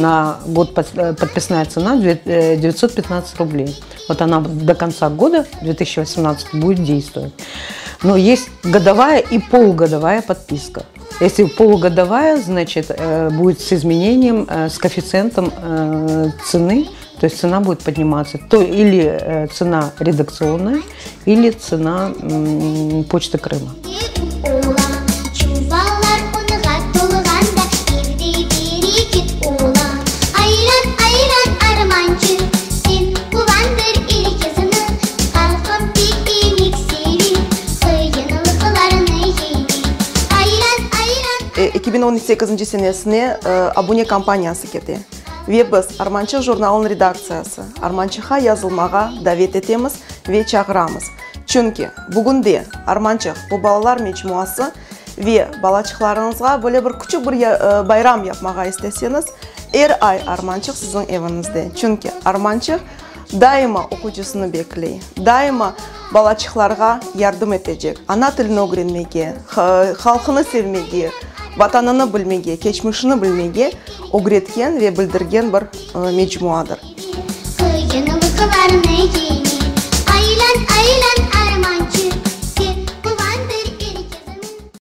На год подписная цена 915 рублей. Вот она до конца года 2018 будет действовать. Но есть годовая и полугодовая подписка. Если полугодовая, значит, будет с изменением, с коэффициентом цены, то есть цена будет подниматься. То или цена редакционная, или цена Почты Крыма. 2018 senesine abune kampaniyası kete. Ve biz, Armançıq jurnalınıñ redaktsiyası, Armançıqqa yazılmağa davet etemiz ve çağıramız. Çünki bugünde Armançıq, bu balalar mecmuası ve balaçıqlarıñızğa böyle bir küçük bir bayram yapmağa isteseñiz, er ay Armançıq siziñ eviñizde. Çünki Armançıq daima oqucısını bekley, daima balaçıqlarğa yardım etecek, ana tilini ögrenmege, halqını sevmege, Vatanını bilmege, keçmişini bilmege ögretken ve bildirgen bir mecmuadır.